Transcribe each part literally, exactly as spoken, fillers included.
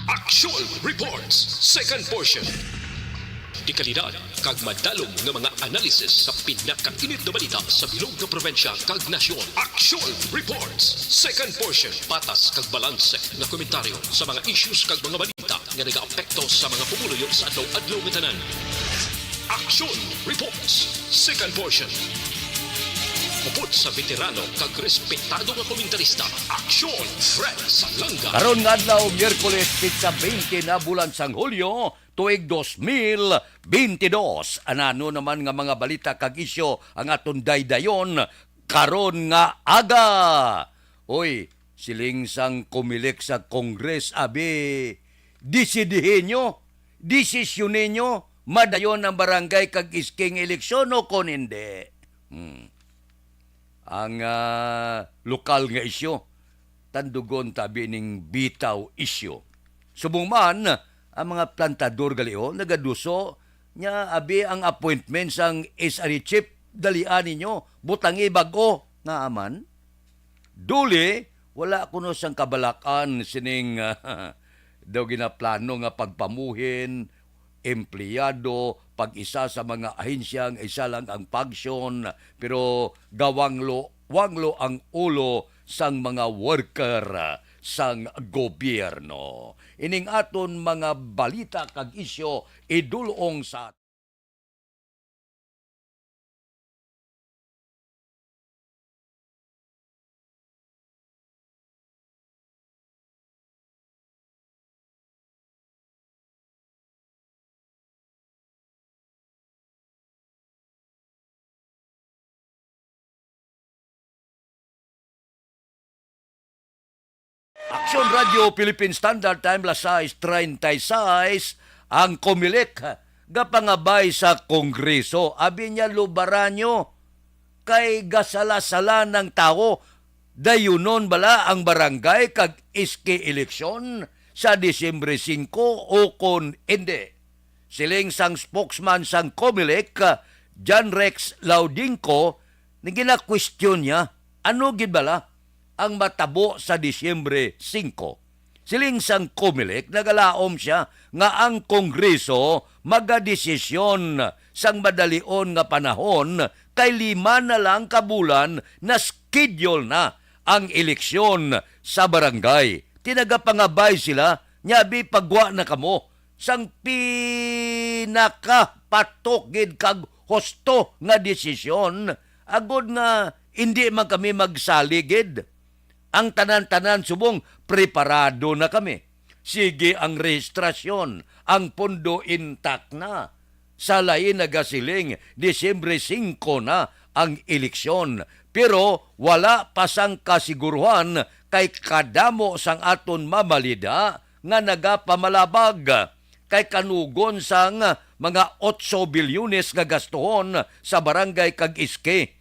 Action Reports, second portion. Dekalidad kag madalom nga mga analisis sa pinakainit nga balita sa bilog nga probinsya kag nasyon. Action Reports, second portion. Patas kag balanse nga komentaryo sa mga issues kag mga balita nga nagaapekto sa mga pumuluyo sa adlaw-adlaw nga tanan. Action Reports, second portion. Upod sa veterano kag respetado nga komentarista, Action Fred Salanga. Karon nga adlaw, Miyerkules, petsa twenty na bulan sang Hulyo, tuig dos mil bentidós. Anano naman nga mga balita kag isyu ang aton daydayon karon nga aga? Uy, siling sang Comelec sa Congress, abi, desidihin nyo, desisyon ninyo, madayon ang barangay kag S K nga eleksyon o kon hindi. Hmm. Ang, ah, lokal nga isyu, tandugon tabi ning bitaw isyu. Subong man, ang mga plantador gali, oh, nagaduso, nya abi ang appointment sang S R A chief, dalian ninyo, butangi bag-o, nga aman. Duli, wala kuno sang kabalak-an sining, ah, daw ginaplano nga pagpamuhin, empleyado, pag-isa sa mga ahensya nga isa lang ang function, pero gawanglo-wanglo ang ulo sang mga worker, ah, sang gobyerno. Ining aton mga balita kag isyu idul-ong sa Action Radio Philippine Standard Time, las sais treinta y seis, ang Comelec gapangabay sa Kongreso. Abi niya, lubaran nyo, kay gasala-sala ng tawo. Dayunon bala ang barangay kag S K eleksyon sa Disyembre singko o kon indi? Siling sang spokesman sang Comelec, John Rex Laudingco, nga ginakwestiyon niya, ano gid bala ang matabo sa Disyembre singko? Siling sang Comelec, nagalaom sia nga ang Kongreso magadesisyon sang madalion nga panahon, kay lima na lang ka bulan na schedule na ang eleksyon sa barangay. Ti nagapangabay sila, nya abi, pagwa na kamo sang pinakapatok gid kag husto nga desisyon, agod nga indi man kami magsalig gid. Ang tanan-tanan subong preparado na kami. Sige ang rehistrasyon, ang pondo intact na. Sa lain nagasiling, Disyembre singko na ang eleksyon, pero wala pa sang kasiguruhan kay kadamo sang aton mamalida nga nagapamalabag. Kay kanugon sang mga otso bilyones nga gastuhon sa barangay kag S K.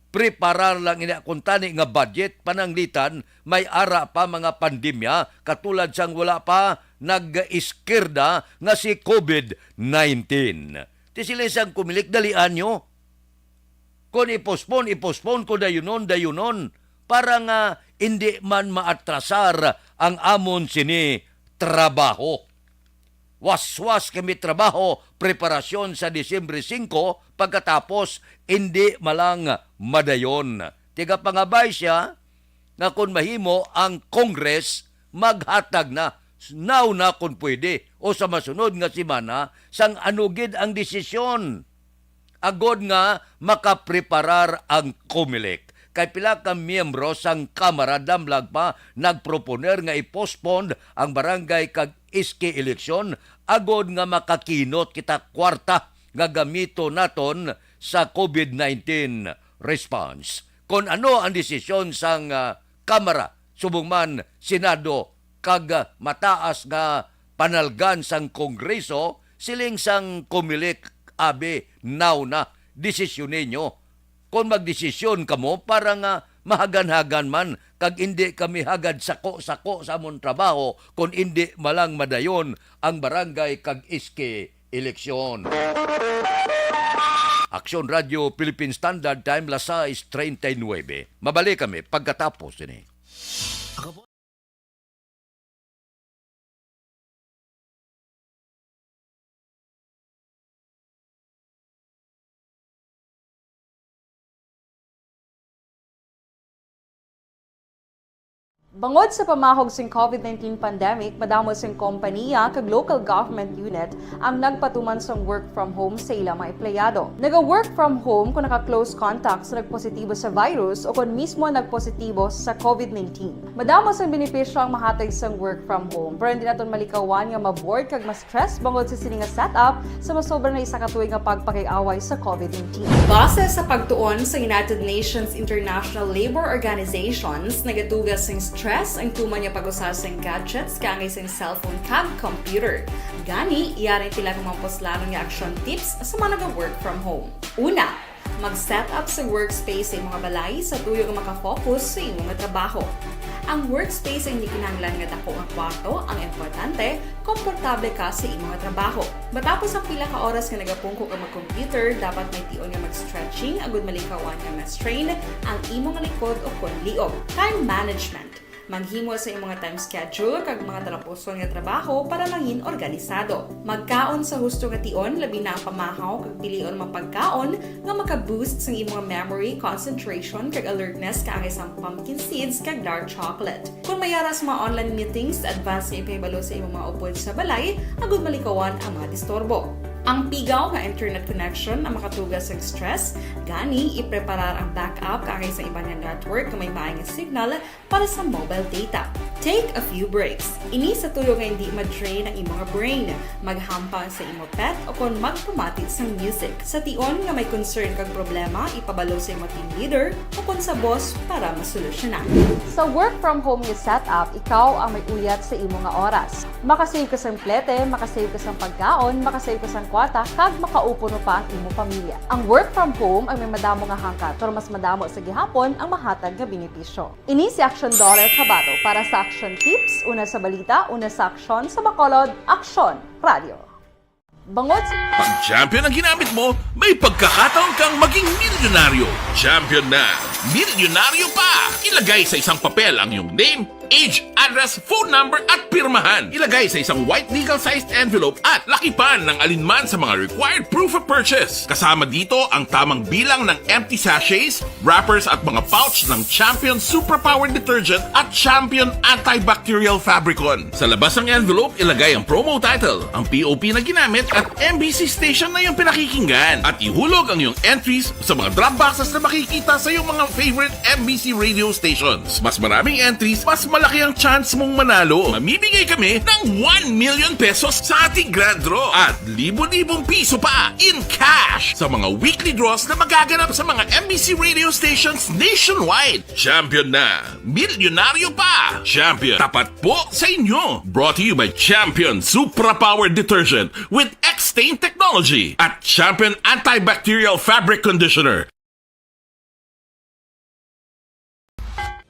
Preparar lang ini, kuntani nga budget, pananglitan may ara pa mga pandemya, katulad sang wala pa nag-iskirda nga si COVID nineteen. Ti sila sang Comelec, dalian nyo. Kon i-postpone, i-postpone, kon dayunon, dayunon, para nga indi man maatrasar ang amon sini trabaho. Waswas kami trabaho, preparasyon sa Disyembre singko, pagkatapos indi malang madayon. Tigapangabay siya nga kon mahimo ang Congress, maghatag na, now na kon pwede, o sa masunod nga semana, sang ano gid ang desisyon, agod nga makapreparar ang Comelec. Kay pila ka miyembro sang Kamara damlag pa nagproponer nga i-postpone ang barangay kag S K eleksyon, agod nga makakinot kita kwarta nga gamiton naton sa COVID nineteen response. Kon ano ang desisyon sang, ah, Kamara, subong man Senado, kag, ah, mataas nga panalgan sang Kongreso, siling sang Comelec, abi, now na, desisyon ninyo. Kon magdesisyon kamo para nga mahagan-hagan man, kag indi kami hagad sako-sako sa amon trabaho, kon indi malang madayon ang barangay kag S K eleksyon. Aksyon Radio Philippine Standard Time, las sais treinta y nuebe. Mabalik kami pagkatapos ini. Bangod sa pamahog sing COVID nineteen pandemic, madamo sing kompaniya kag local government unit ang nagpatuman sang work from home sa ila mga empleyado. Naga-work from home kung naka-close contact sa nagpositibo sa virus o kon mismo nagpositibo sa COVID nineteen. Madamo sang benepisyo ang mahatag sang work from home, pero hindi naton malikawan nga ma-bored kag ma-stress bangod sa sini nga setup sa masobra na isa ka tuig nga pagpakig-away sa COVID nineteen. Base sa pagtuon sa United Nations International Labour Organizations, nagatuga sing stress ang tuman nga pag-usa sing gadgets kaangay sing cellphone kag computer. Gani, yari ang pila ka mga puslanon nga action tips sa mga naga-work from home. Una, mag-set up sa workspace sa imong balay sa tuyo nga makafocus sa imong trabaho. Ang workspace ay hindi kinahanglan nga dako nga kwarto, ang importante, komportable ka sa imong trabaho. Matapos ang pila ka oras nga nagapungko ka mag-computer, dapat may tion nga mag-stretching agud malikawan nga ma-strain ang imong likod o kon liog. Time management. Maghimo sa imong time schedule kag mga talapuson nga trabaho para mangin organisado. Magkaon sa husto nga tion, labi na ang pamahaw kag pilion mga pagkaon nga maka-boost sang imong memory, concentration, kag alertness kaangay sang pumpkin seeds kag dark chocolate. Kon may ara sa mga online meetings, advance nga ipahibalo sa imong mga upod sa balay agud malikawan ang mga disturbo. Ang pigaw nga internet connection ang makatuga sa stress, gani ipreparar ang backup kaangay sa iban nga network nga may maay nga signal para sa mobile data. Take a few breaks. Ini sa tuyo nga hindi ma-drain ang imong brain. Maghampang sa imo pet o kon magpamati sang music. Sa tion nga may concern kag problema, ipabalo sa imo team leader o kon sa boss para masolusyonan. Sa work from home nga setup, ikaw ang may uyat sa imo nga oras. Makasave ka sang plete, makasave ka sang pagkaon, makasave ka sang kwarta, kag makaupo no pa ang imo pamilya. Ang work from home ang may madamo nga hangkat, pero mas madamo sa gihapon ang mahatag nga benepisyo. Ini si Action Dollar Kabato para sa Action Tips, una sa balita, una sa aksyon, sa Bacolod, Aksyon Radio. Bangod sa Pag champion ang ginamit mo, may pagkakataon kang maging milyonaryo. Champion na, milyonaryo pa! Ilagay sa isang papel ang iyong name, age, address, phone number, at pirmahan. Ilagay sa isang white legal-sized envelope at lakipan ng alinman sa mga required proof of purchase. Kasama dito ang tamang bilang ng empty sachets, wrappers at mga pouch ng Champion Superpower Detergent at Champion Antibacterial Fabricon. Sa labas ng envelope, ilagay ang promo title, ang P O P na ginamit at M B C station na iyong pinakikinggan. At ihulog ang iyong entries sa mga drop boxes na makikita sa iyong mga favorite M B C radio stations. Mas maraming entries, mas malaki ang chance mong manalo. Mamimigay kami ng one million pesos sa ating grand draw at libo-libong piso pa in cash sa mga weekly draws na magaganap sa mga M B C radio stations nationwide. Champion na! Milyonaryo pa! Champion, tapat po sa inyo! Brought to you by Champion Supra Power Detergent with X-Stain Technology at Champion Antibacterial Fabric Conditioner.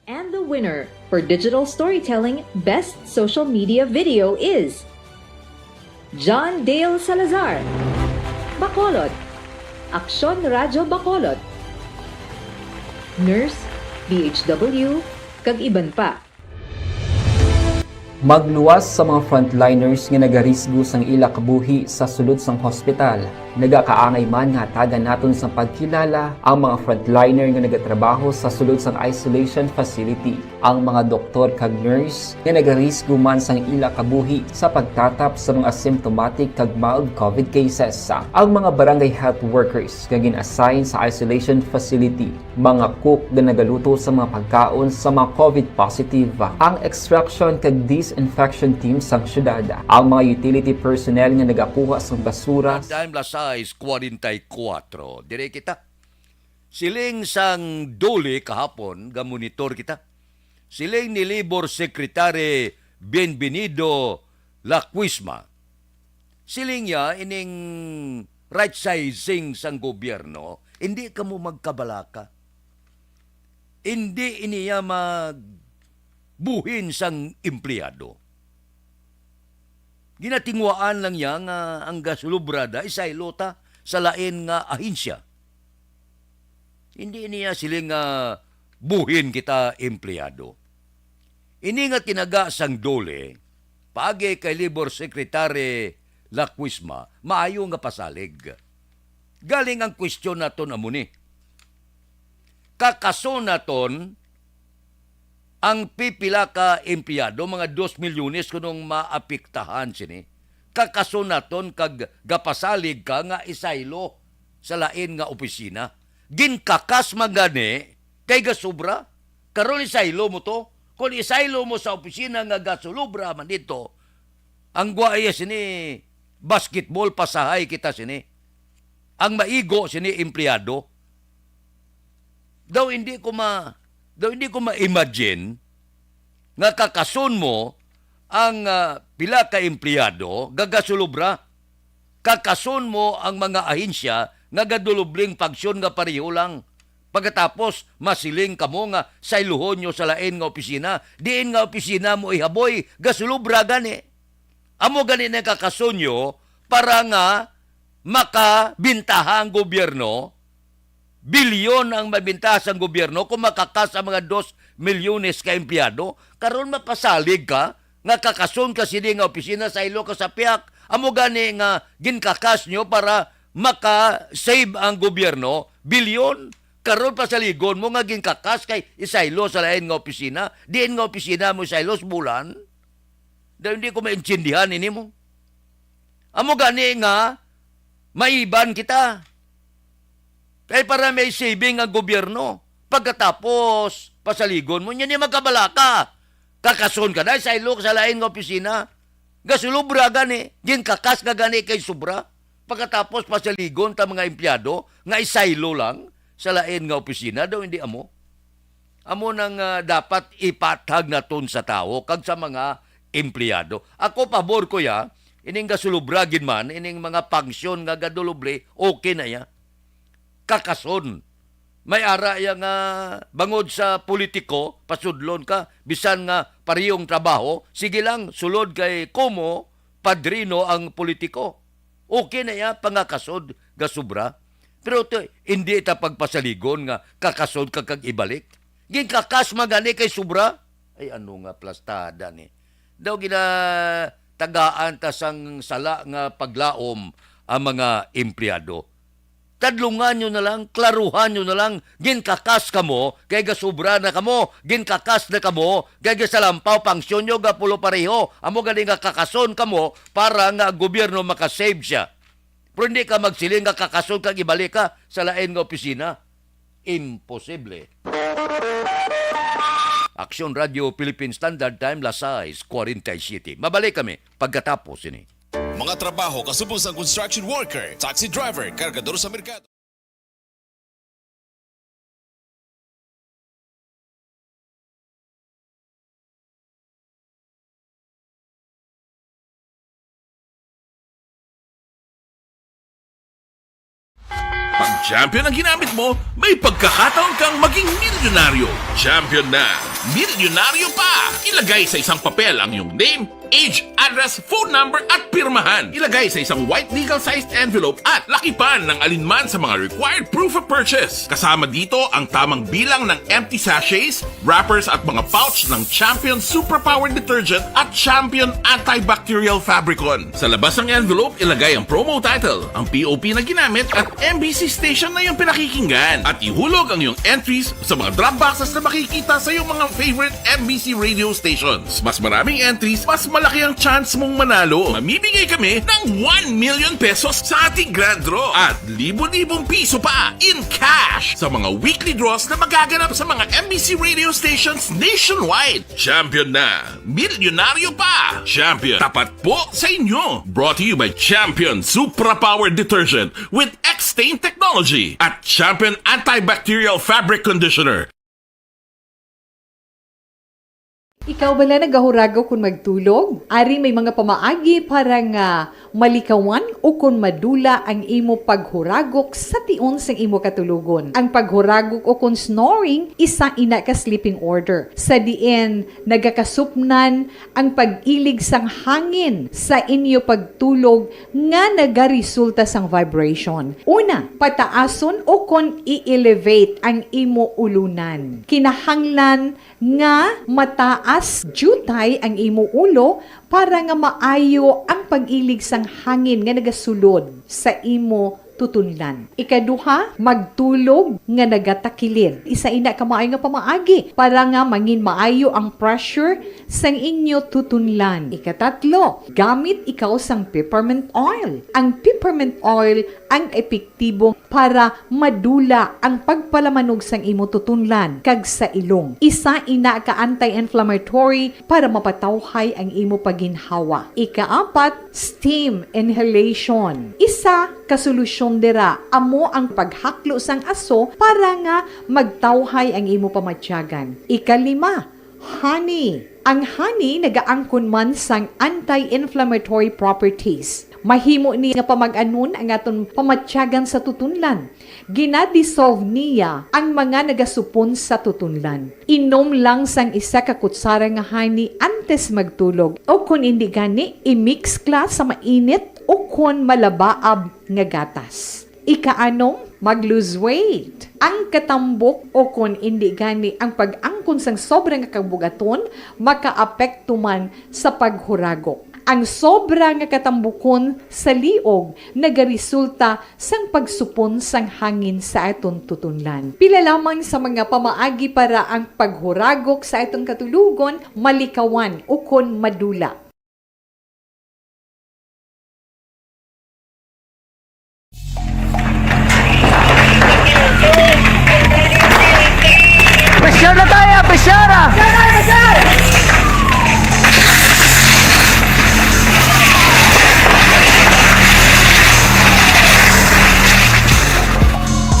And the winner for Digital Storytelling Best Social Media Video is John Dale Salazar, Bacolod, Aksyon Radyo Bacolod, Nurse, D H W, kag iban pa. Magluwas sa mga frontliners nga nagarisgo sang ila kabuhi sa sulod sang hospital. Nagakaangay man nga hatagan naton sang pagkilala ang mga frontliner nga nagatrabaho sa sulod sang isolation facility, ang mga doktor kag nurse nga nagarisgo man sang ila kabuhi sa pagtatap sa mga asymptomatic kag mild COVID cases, ang mga barangay health workers nga gin-assign sa isolation facility, mga cook nga nagaluto sa mga pagkaon sa mga COVID positive, ang extraction kag disinfection team sang syudad, ang mga utility personnel nga nagakuha sang basura. Time las sais cuarenta y cuatro. Dire kita. Siling sang DOLE kahapon, gamonitor kita. Siling ni Labor Secretary Bienvenido Lacuisma, siling niya, ining right sizing sang gobyerno, hindi kamo magkabalaka. Hindi iniya magbuhin sang empleyado. Ginatinguhaan lang niya nga ang gasulubra da isaylo ta sa lain nga ahensya. Hindi niya siling nga buhin kita empleyado. Ini nga tinaga sang DOLE, paagi kay Labor Secretary Lacuisma, maayo nga pasalig. Galing ang kwestiyon naton amo ni. Kakaso naton Ang pipila ka empleyado, mga dos milyones kunong maapektahan sini. Kakason naton kag gapasalig ka nga isaylo sa lain nga opisina. Ginkakas man gani kay gasubra. Karon isaylo mo to. Kung isaylo mo sa opisina nga gasulubra man dito, ang guwaya sini basketball, pasahay kita sini. Ang maigo sini empleyado. Daw hindi ko ma-, daw hindi ko ma-imagine nga kakason mo ang, ah, pila ka empleyado gagasulubra. Kakason mo ang mga ahensya nga gadulubling pagsyon nga pareho lang. Pagkatapos, masiling kamo nga sayluhon nyo sa lain nga opisina. Diin nga opisina mo ihaboy, gasulubra gani. Amo gani na kakason nyo para nga makabintaha ang gobyerno. Bilyon ang mabintaha sang gobyerno kung makakas ang mga dos milyones ka empleyado. Karon mapasalig ka nga kakason ka sini nga opisina, saylo ka sa pihak. Amo gani nga ginkakas nyo para maka-save ang gobyerno, bilyon. Karon pasaligon mo nga ginkakas kay isaylo sa lain nga opisina. Diin nga opisina mo isaylo sa bulan? Daw hindi ko maintindihan ini mo. Amo gani nga maiban kita. Kay para may saving ang gobyerno. Pagkatapos, pasaligon mo, niya ni magkabalaka. Kakason ka na, isaylo ka sa lain nga opisina. Gasulubra gani, ginkakas ka gani kay sobra. Pagkatapos, pasaligon ta mga empleyado nga isaylo lang sa lain nga opisina, daw hindi amo. Amo nang, ah, dapat ipatag naton sa tawo kag sa mga empleyado. Ako, pabor ko ya, ining gasulubra gid man, ining mga pangsyon nga gaduloble, okay na ya. Kakason. May ara ya nga bangod sa politiko, pasudlon ka, bisan nga parehong trabaho, sige lang, sulod kay Como, padrino ang politiko. Okay na ya, pangakasod, gasubra. Pero to, hindi ta pagpasaligon nga kakasod ka kag ibalik. Ginkakas man gani kay sobra. Ay, ano nga plastada ni? Daw ginatagaan ta sang sala nga paglaom ang mga empleyado. Tadlungan nyo na lang, klaruhan nyo na lang, ginkakas kamo, kay gasubra na kamo, ginkakas na kamo, kay gasalampaw pangsyon nyo, gapulo pareho, amo gani nga kakason kamo para nga ang gobyerno makasave siya. Pero hindi ka magsiling nga kakason kag ibalik ka sa lain nga opisina. Imposible. Aksyon Radio Philippine Standard Time, las sais cuarenta y siete. Mabalik kami pagkatapos ini. Mga trabaho kasubong sang construction worker, taxi driver, kargador sa merkado. Pag champion ang ginamit mo, may pagkakataon kang maging milyonaryo. Champion na, milyonaryo pa! Ilagay sa isang papel ang iyong name, age, address, phone number, at pirmahan. Ilagay sa isang white legal-sized envelope at lakipan ng alinman sa mga required proof of purchase. Kasama dito ang tamang bilang ng empty sachets, wrappers at mga pouch ng Champion Superpower Detergent at Champion Antibacterial Fabricon. Sa labas ng envelope, ilagay ang promo title, ang P O P na ginamit at M B C station na iyong pinakikinggan. At ihulog ang iyong entries sa mga drop boxes na makikita sa iyong mga favorite M B C radio stations. Mas maraming entries, mas malaki ang chance mong manalo. Mamimigay kami ng one million pesos sa ating grand draw at libo-libong piso pa in cash sa mga weekly draws na magaganap sa mga M B C radio stations nationwide. Champion na, milyonaryo pa! Champion, tapat po sa inyo! Brought to you by Champion Supra Power Detergent with X-Stain Technology at Champion Antibacterial Fabric Conditioner. Ikaw bala nagahuragok kon magtulog? Ari may mga pamaagi para nga malikawan ukon madula ang imo paghuragok sa tion sang imo katulogon. Ang paghuragok ukon snoring, isa ina ka sleeping order, sa diin nagakasupnan ang pag-ilig sang hangin sa inyo pagtulog nga nagaresulta sang vibration. Una, pataason ukon i-elevate ang imo ulunan. Kinahanglan nga mataas diutay ang imo ulo para nga maayo ang pag-ilig sang hangin nga nagasulod sa imo tutunlan. Ikaduha, magtulog nga nagatakilid. Isa ina ka maayo nga pamaagi para nga mangin maayo ang pressure sang inyo tutunlan. Ikatatlo, gamit ikaw sang peppermint oil. Ang peppermint oil ang epektibo para madula ang pagpalamanog sang imo tutunlan kag sa ilong. Isa ina ka anti-inflammatory para mapatawhay ang imo paginhawa. Ikaapat, steam inhalation. Isa ka solusyon dira amo ang paghaklo sang aso para nga magtawhay ang imo pamatyagan. Ikalima, honey. Ang honey nagaangkon man sang anti-inflammatory properties. Mahimo ni nga pamag-anon ang aton pamatyagan sa tutunlan. Ginadissolve niya ang mga nagasupon sa tutunlan. Inom lang sang isa ka kutsara nga honey antes magtulog, o kon indi gani, i-mix kla sa mainit o kon malabaab nga gatas. Ikaanom, mag-lose weight. Ang katambok o kon indi gani ang pag-angkon sang sobra nga kabugaton makaapekto man sa paghuragok. Ang sobra nga katambukon sa liog nagaresulta sang pagsupon sang hangin sa aton tutunlan. Pila lamang sa mga pamaagi para ang paghuragok sa aton katulogon malikawan ukon madula. Pressure na tayo, pressure ah!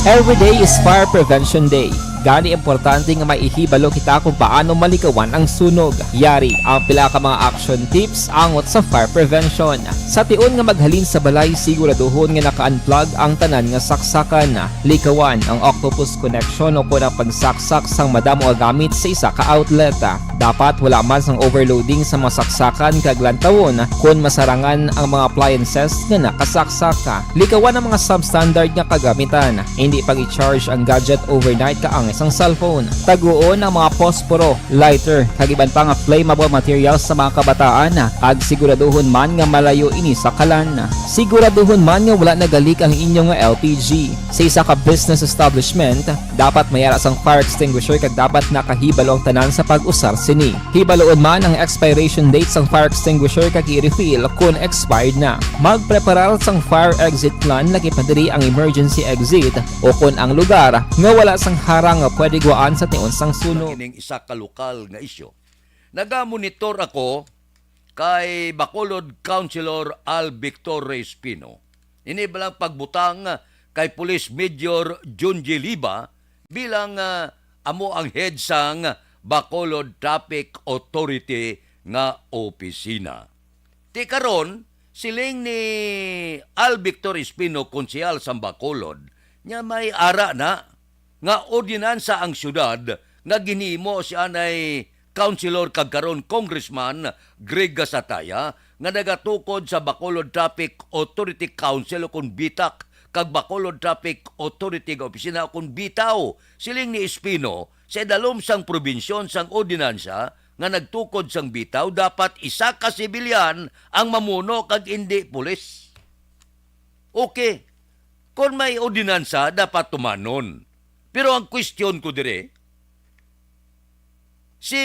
Every day is Fire Prevention Day. Gani importante nga maihibalo kita kung paano malikawan ang sunog. Yari ang pila ka mga action tips angot sa fire prevention. Sa tion nga maghalin sa balay, siguraduhon nga naka-unplug ang tanan nga saksakan. Likawan ang octopus connection o kon ang pagsaksak sang madamo nga gamit sa isa ka outlet. Dapat wala man sang overloading sa mga saksakan kag lantawon kon masarangan ang mga appliances nga nakasaksak. Likawan ang mga substandard nga kagamitan. Indi pag-i-charge ang gadget overnight kaangay sang cellphone. Taguon ang mga posporo, lighter, kag iban pa nga flammable materials sa mga kabataan, kag siguraduhon man nga malayo ini sa kalan. Siguraduhon man nga wala nagalik ang inyo nga L P G. Sa isa ka business establishment, dapat may ara sang fire extinguisher kag dapat nakahibalo ang tanan sa pag-usar sini. Hibaloon man ang expiration date sang fire extinguisher kag i-refill kon expired na. Magpreparar sang fire exit plan, lakip na diri ang emergency exit o kon ang lugar nga wala sang harang nga pwede gwaan sa tion sang sunog. Kining isa ka lokal nga isyu. Nagamonitor ako kay Bacolod Councilor Al Victor Espino. Ini bala ang pagbutang kay Police Major Junji Liba bilang, ah, amo ang head sang Bacolod Traffic Authority nga opisina. Ti karon, siling ni Al Victor Espino, konsehal sang Bacolod, nga may ara na nga ordinansa ang siyudad nga ginhimo si anay Councilor kag karon Congressman Greg Gasataya nga nagatukod sa Bacolod Traffic Authority Council o kon BTAC kag Bacolod Traffic Authority nga opisina o kon BTAO. Siling ni Espino, sa idalom sang probinsyon sang ordinansa nga nagtukod sang BTAO, dapat isa ka sibilyan ang mamuno kag indi pulis. Okay, kon may ordinansa, dapat tumanon. Pero ang kwestiyon ko dire, si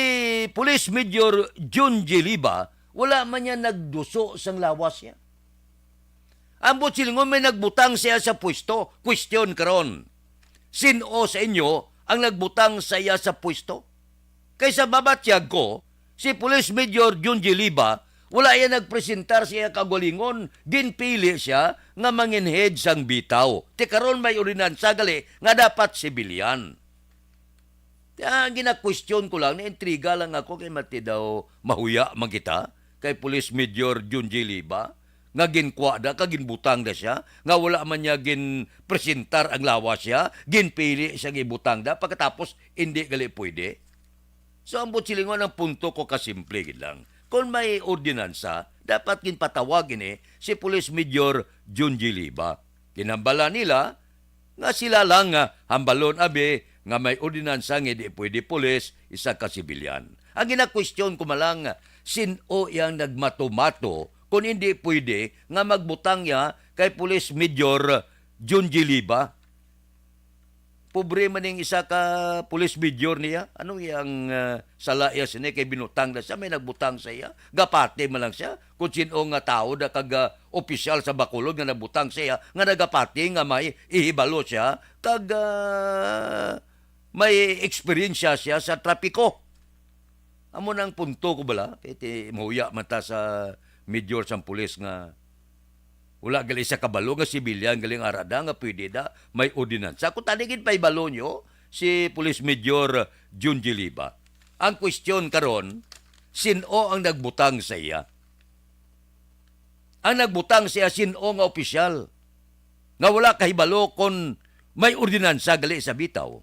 Police Major Junji Liba, wala man niya nagduso sang lawas niya. Ambot silingon may nagbutang siya sa pwesto. Kwestiyon karon, sin-o sa inyo ang nagbutang sa iya sa pwesto? Kay sa mabatyag ko, si Police Major Junji Liba, wala iya nagpresentar sa iya kaugalingon, ginpili siya nga mangin head sang BTAO. Ti karon may ordinansa gali nga dapat sibilyan. Kaya ginakwestiyon ko lang, naintriga lang ako kay mati daw mahuya man kita kay Police Major Junji Liba, nga ginkuha na, kag ginbutang na siya, nga wala man niya ginpresentar ang lawas siya, ginpili siya, gibutang na, pagkatapos, hindi gali pwede. So, ang butsilingon, ang punto ko, kasimple gid lang. Kung may ordinansa, dapat ginpatawag ini si Police Major Junji Liba. Ginhambala nila nga sila lang nga hambalon, abi, nga may ordinansa nga di pwede pulis, isa ka sibilyan. Ang ginakwestiyon ko man lang, sin-o iyang nagmatumato kung hindi pwede nga magbutang niya kay Police Major Jun G. Liba. Pobre man ning isa ka police major niya. Ano iyang, ah, sala iya sini kay binutang na siya, may nagbutang sa iya? Gapati man lang siya kung sin-o nga tawo da kag, ah, opisyal sa Bacolod nga nagbutang sa iya, nga nagapati nga may ihibalo siya kag, ah, may eksperyensya siya sa trapiko. Amo nang punto ko bala, kay ti-, mahuya man ta sa major sang pulis nga wala gali siya kabalo nga sibilyan galing arada nga pwede da may ordinansa. Kung tani gid pahibalo nyo, si Police Major Jun G. Liba. Ang question karon, sin-o ang nagbutang sa iya? Ang nagbutang siya sin-o nga opisyal nga wala kahibalo kon may ordinansa gali sa bitaw.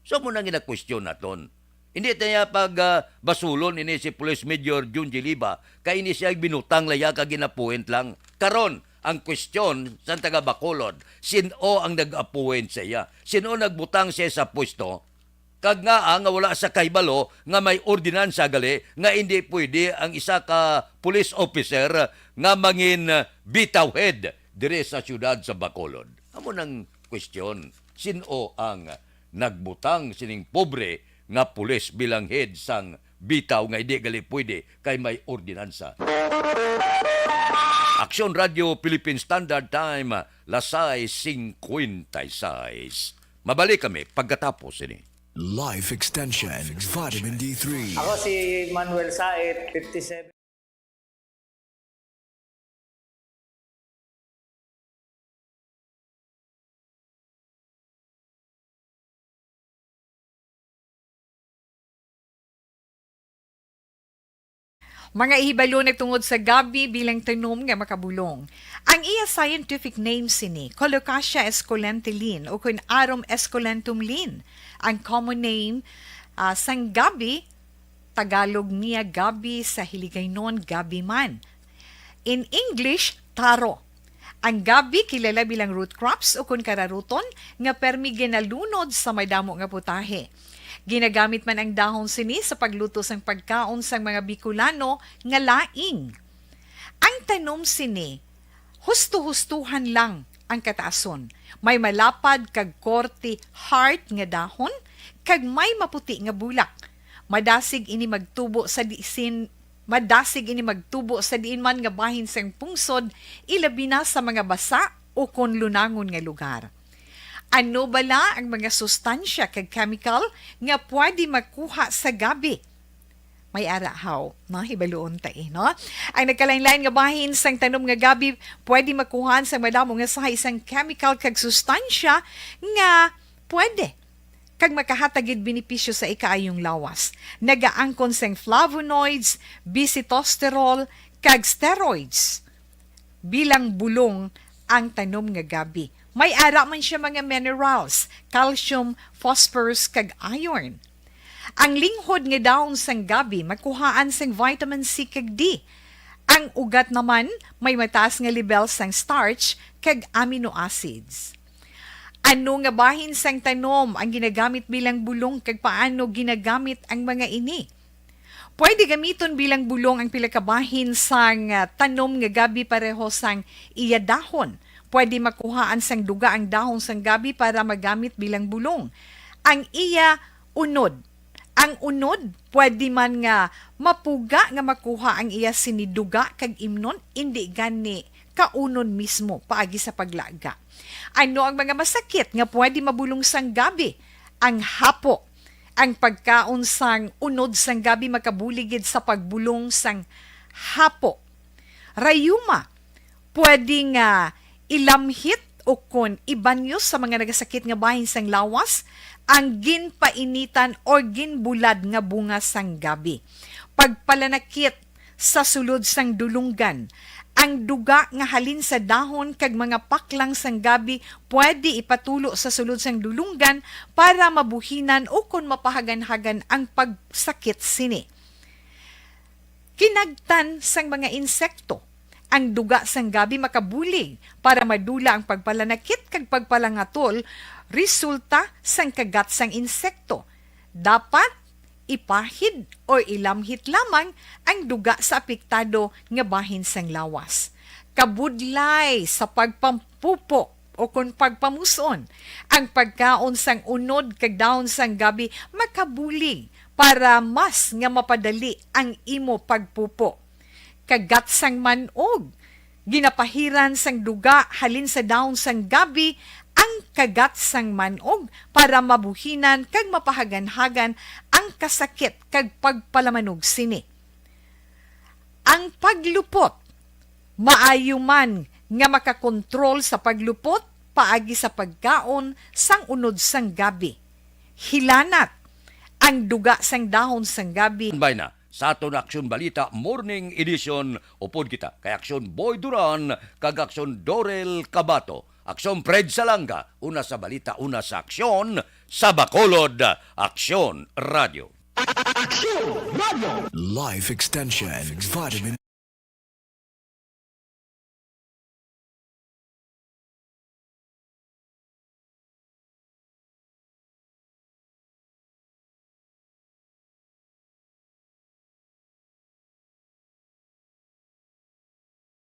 So, mo nang gina-question naton. Hindi ta niya pag, ah, basulon ini si Police Major Jun G. Liba, kay ini siya binutang laya kag ginapuwent lang. Karon, ang question sa taga Bacolod, sin-o ang nag-appoint sa iya? Sin-o nagbutang siya sa pwesto? Kag ngaa nga wala sa kahibalo nga may ordinansa gali nga hindi pwede ang isa ka police officer nga mangin bitaw head diri sa siyudad sa Bacolod? Amo nang question, sin-o ang nagbutang sining pobre nga pulis bilang head sang bitaw nga hindi gali pwede kay may ordinansa? Aksyon Radio Philippine Standard Time, las sais cincuenta y seis. Mabalik kami pagkatapos ini. Life Extension, Vitamin D three. Ako si Manuel Saet, fifty-seven. Mga ihibalo nagtungod sa gabi bilang tanom nga makabulong. Ang iya scientific name sini, Colocasia esculenta Linn, ukon Arum esculentum Linn. Ang common name, ah, sang gabi, Tagalog niya gabi, sa Hiligaynon gabi man. In English, taro. Ang gabi kilala bilang root crops ukon kararuton nga permi ginalunod sa madamo nga putahe. Ginagamit man ang dahon sini sa pagluto sang pagkaon sang mga Bicolano nga laing. Ang tanom sini, husto-hustuhan lang ang kataason. May malapad kag korte heart nga dahon, kag may maputi nga bulak. Madasig ini magtubo sa disin, madasig ini magtubo sa diin man nga bahin sang pungsod, ilabi na sa mga basa ukon lunangon nga lugar. Ano bala ang mga sustansya kag chemical nga pwede makuha sa gabi? May ara haw, no? Hibaluon ta, eh, no? Ang nagkalain-lain nga bahin sang tanom nga gabi pwede makuhaan sang madamo nga sahi sang chemical kag sustansya nga pwede kag makahatag gid benepisyo sa ikaayong lawas. Nagaangkon sang flavonoids, bisitosterol, kag steroids. Bilang bulong ang tanom nga gabi. May ara man siya mga minerals, calcium, phosphorus, kag iron. Ang linghod nga dahon sang gabi makuhaan sang vitamin C kag D. Ang ugat naman may mataas nga lebel sang starch kag amino acids. Ano nga bahin sang tanom ang ginagamit bilang bulong, kag paano ginagamit ang mga ini? Pwede gamiton bilang bulong ang pila ka bahin sang, ah, tanom nga gabi pareho sang iya dahon. Pwede makuhaan sang duga ang dahon sang gabi para magamit bilang bulong. Ang iya unod. Ang unod, pwede man nga mapuga nga makuha ang iya sini duga kag imnon, indi gani kaunon mismo paagi sa paglaga. Ano ang mga masakit nga pwede mabulong sang gabi? Ang hapo. Ang pagkaon sang unod sang gabi makabulig gid sa pagbulong sang hapo. Rayuma, pwede nga ilamhit ukon ibanyos sa mga nagasakit nga bahin sang lawas ang ginpainitan or ginbulad nga bunga sang gabi. Pagpalanakit sa sulod sang dulonggan. Ang duga nga halin sa dahon kag mga paklang sang gabi pwede ipatulo sa sulod sang dulonggan para mabuhinan ukon mapahaganhagan ang pagsakit sini. Kinagtan sang mga insekto. Ang duga sang gabi makabulig para madula ang pagpalanakit kag pagpalangatol resulta sang kagat sang insekto. Dapat ipahid o ilamhit lamang ang duga sa apektado nga bahin sang lawas. Kabudlay sa pagpampupo. Ukon pagpamuson, ang pagkaon sang unod kag dahon sang gabi makabulig para mas nga mapadali ang imo pagpupo. Kagat sang man-og. Ginapahiran sang duga halin sa dahon sang gabi ang kagat sang man-og para mabuhinan kag mapahaganhagan ang kasakit kag pagpalamanog sini. Ang paglupot. Maayo man nga makakontrol sa paglupot paagi sa pagkaon sang unod sang gabi. Hilanat. Ang duga sang dahon sang gabi. Bay na sa aton Aksyon Balita Morning Edition, upod kita kay Aksyon Boy Duran kag Aksyon Dorel Cabato, Aksyon Fred Salanga, una sa balita, una sa aksyon, sa Bacolod, Aksyon Radio. Aksyon Radio. Life Extension Vitamin